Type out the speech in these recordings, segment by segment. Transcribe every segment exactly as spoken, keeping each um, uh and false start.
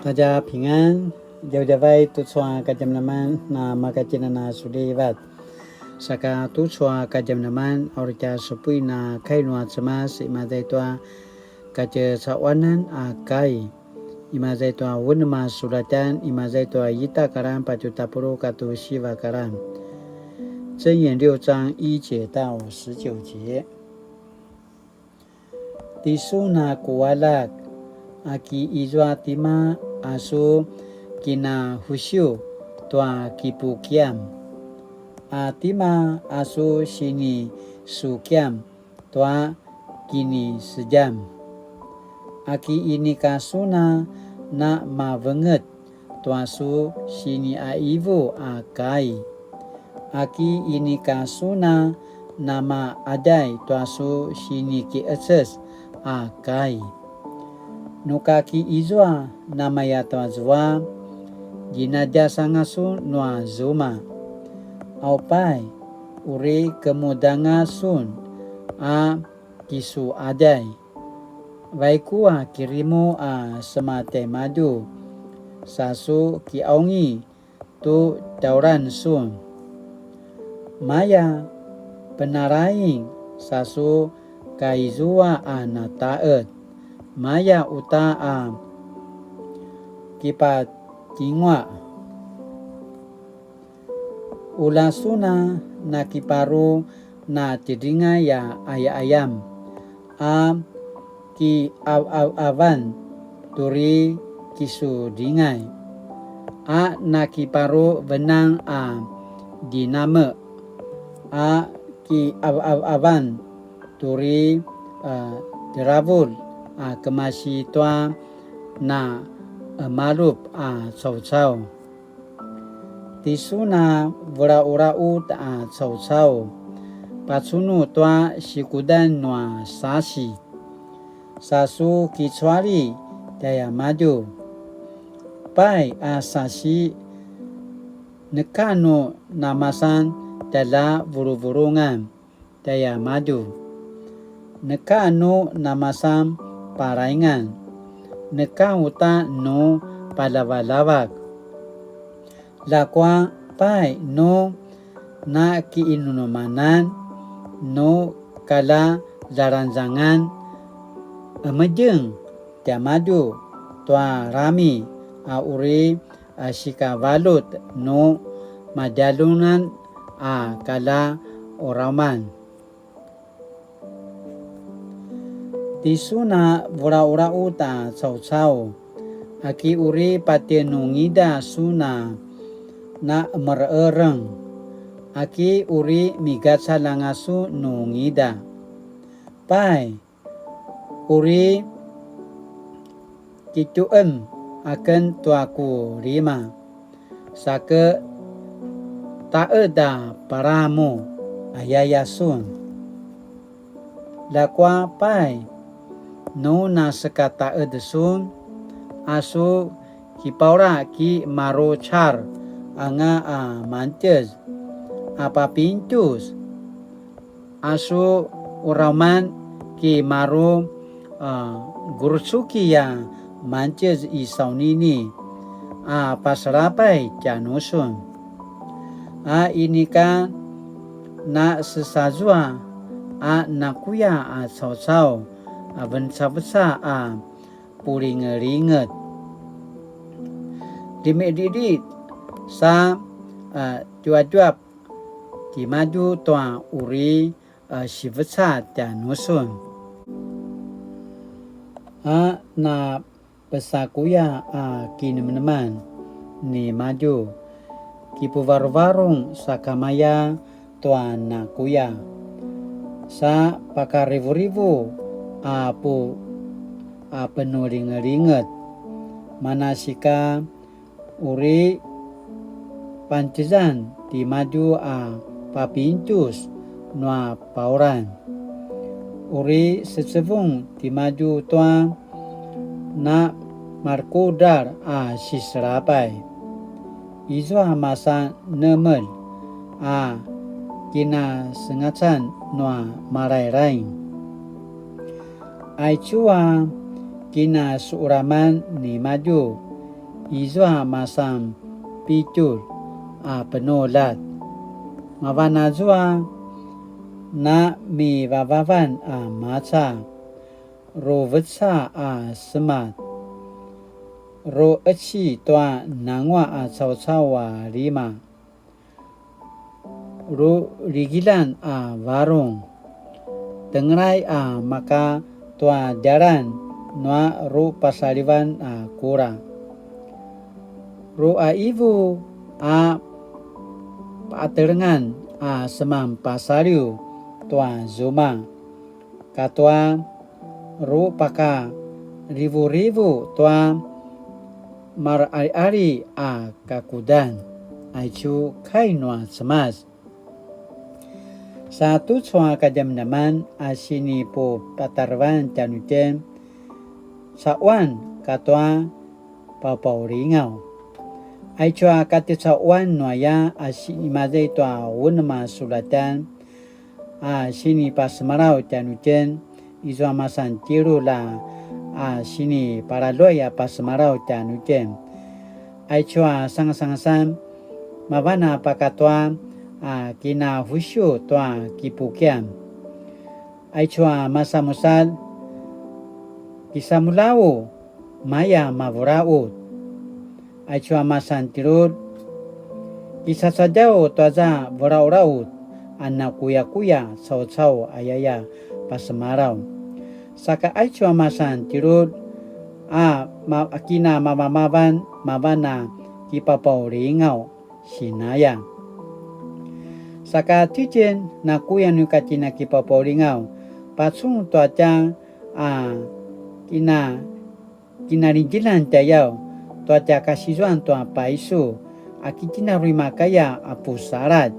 大家平安, djavadjavai tucu a kadjamadjaman na makatjinan a sulivat. Saka tucu a kadjamadjaman a uri tja supuin a kai nua Cemas, imaza i tua katjecaquanan a kai, imaza i tua unem a sulatjan, imaza i tua ita karan patju tapuluq katua siva karan. 箴言六章一節到十九節。 Tisun a ku aljak, a ki izua tima a su kinahusiu tua kipukiam? A tima a su sinisukiam tua kinisedjam? A ki inika sun a namavenget tua su siniqaivu a kai? A ki inika sun a namaqaday tua su sinikiqeces a kai? Nu ka ki izua namaya tua zua, djinadjas anga sun nua zuma. Au pai, uri kemudanga sun a kisuqaday. Vaiku a kirimu a sema tjaimadju, sa su kiqaungi tu tjauran sun. Maya penaraing sa su kaizua a nataqed, maya uta a kipatjinguaq. Ula sun a nakiparu na tjidringay a qayaqayam, a kiqavqavqavan turi kisudringay, a nakiparu venang a djinameq, a kiqavqavqavan turi, a, tjeravulj a kemasi tua na qemaljup a caucau. Tisun a velaqulaqut a caucau, pacunu tua sikudan nua sasi, sa su kicuali tjaimadju. Pai a sasi, neka nu namasan tjaljavuluvulungan tjaimadju. Neka nu namasan paraingan, neka uta nu paljavaljavak. Ljakua pai nu nakiinunumanan, nu kaljaljaranzangan, emedjeng tiamadju tua rami a uri a sikavaljut nu madjaljunan a kaljauraman. Tisun a velaqulaqut a caucau, a ki uri patje nungida sun a na emereereng, a ki uri migacalj anga sun nungida. Pai, uri kituqem aken tua ku lima, sa ke taqed a palamu, ayaya sun. Ljakua pai, nu nasekataqed sun, a su kipaula ki maru car anga a mantjez, a papintjus, a su uraman ki maru, a, gurucuki a mantjez i saunini, a pasalapay tjanusun. A inika na sesazua a nakuya a caucau a vencaveca a pulingelinget. Limididit sa, a, tjuatjuap timadju tua uri, a, siveca tjanusun. A na pesakuya a kinemeneman nimadju, kipuvaruvarung sakamaya tua nakuya, sa pakarivurivu a pu-, a penulingelinget, manasika uri pantjezan timadju a papintjus nua pauran. Uri secevung timadju tua na markudral a siselapay. Izua masa nemel a kinasengacan nua malailai. Aicu a kinasuqelaman nimadju, izua masan pitjulj a penuljat. Mavan azua na mivavavan a maca, ru veca a semat, ru qeci tua nanguaq a caucau a lima, ru ligilan a varung, tengelay a maka tua djalan nua ru pasalivan a kula, ru a ivu a patelengan a seman pasaliw tua zuma, katua ru paka rivurivu tua maraliali a kakudan. Aicu kai nua Cemas. Sa tucu a kadjamadjaman a sinipupatarevan tjanuitjen, caquan katua papaulingaw. Aicu a katicaquan nuaya a sinimaza i tua unem a sulatan a sinipasemalaw tjanuitjen, izua masan tjelulj a sinipalaluay a pasemalaw tjanuitjen. Aicu a sangasangasan, mavan a pakatua a kinahusiu tua kipukian. Aicu a masanmusalj, kisamuljavu maya mavulaqut. Aicu a masan tjelulj, kisacadjaw tuaza vulaqulaqut a nakuyakuya caucau ayaya pasemalaw. Saka aicu a masan tjelulj a ma-, kinamavamavan mavan a kipapaulingaw sinaya. Saka titjen nakuya nu ka tjen a kipapaulingaw, pacun tua tja a kina-, kinalidjilan tjayaw, tua tja kasizuan tua paisu, a ki tjen a uri makaya a pusaladj.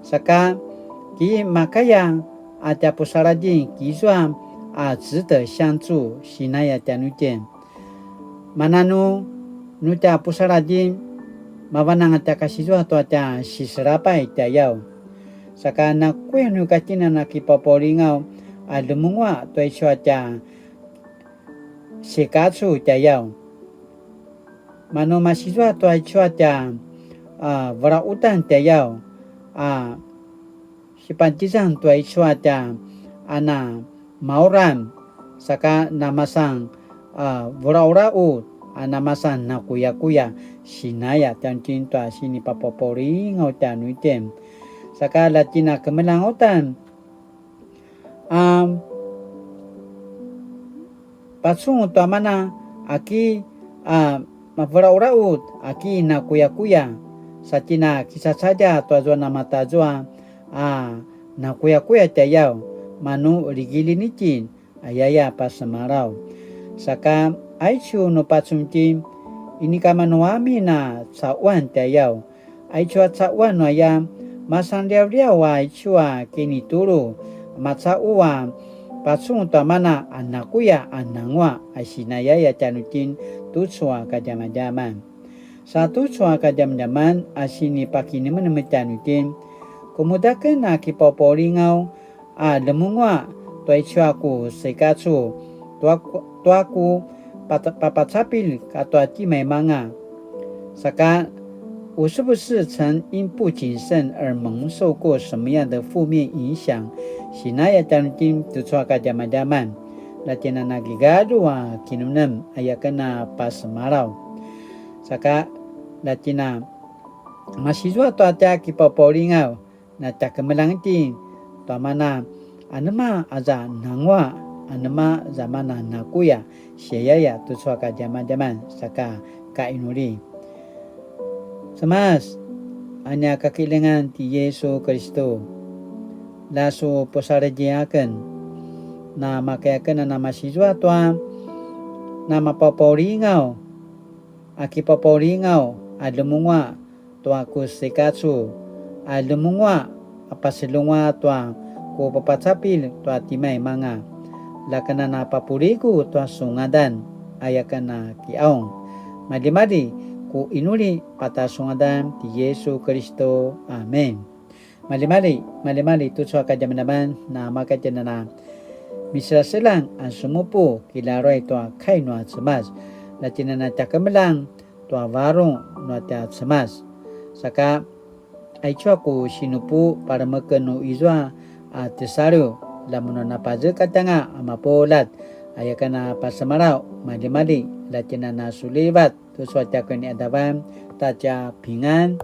Saka ki makaya a tja pusaladjin kizua a 值得相助 sinaya tjanuitjen. Mananu nu tja pusaladjin, mavan anga tja kasizuan tua tja siselapay tjayaw. Saka nakuya nu ka tjen a na kipapaulingaw a lemenguaq tua aicu a tja sikacu tjayaw. Manu masizua tua aicu a tja, a, velaqutan tjayaw, a, sipantjizan tua aicu a tja, a, na mauram, saka namasan, a, velaulaqut, a, namasan nakuyakuya, sinaya tjanuitjen tua sinipapapaulingaw tjanuitjen. Saka la tjen a kemeljang uta, a, pacun tua mana aki, a, mavelaulaqut aki nakuyakuya, sa tjen a kisacadja tua zua namatazua, a, nakuyakuya tjayaw, manu ligilin itjen, ayaya pasemalaw. Saka aicu nu pacun itjen, inika manu amin a caquan tjayaw, aicu a caquan nu aya, masanliawliaw a aicu a kinitulu, macaqu a pacun tua mana a nakuya a nanguaq a sinayaya tjanuitjen tucu a kadjamadjaman. Sa tucu a kadjamadjaman a sinipakinemenem tjanuitjen, kemuda aken a kipaupaulingaw a lemenguaq tua aicu a ku sikacu, tua ku, tua ku pat-, papacapilj katua timaimanga. Saka, 我是不是曾因不謹慎而蒙受過什麼樣的負面影響？ Sinaya tjanuitjen tucu a kadjamadjaman. La tjen a na kigalju a kinemenem aya ken a pasemalaw. Saka, la tjen a masizua tua tja kipaupaulingaw, na tja kemeljang itjen tua mana, anema aza nanguaq, anema aza mana nakuya, siayaya tucu a kadjamadjaman, saka kainuli. Cemas, a nia kakilengan ti Yesu Kiristu, la su pusaladji aken, na makaya ken a na masizua tua, na mapaupaulingaw, a kipaupaulingaw, a lemenguaq, tua ku sikacu, a lemenguaq a paseljenguaq tua ku papacapilj tua timaimanga. La ken a na papuligu tua su ngadan, aya ken a kiqaung. Maljimalji ku inuli pata su ngadan ti Yesu Kiristu. Amen. Maljimalji, maljimalji tucu a kadjamadjaman, na makatjen a na miselaselang a sumupu kilaruay tua kai nua Cemas. La tjen a na tja kemeljang tua varung nua tja Cemas. Saka, aicu a ku sinupu palemeken nu izua a tesaliw, la mun a napazekatj anga a mapuljat, aya ken a pasemalaw, maljimalji, la tjen a na sulivat, tucu a tja kiniqadavan, ta tja pingan.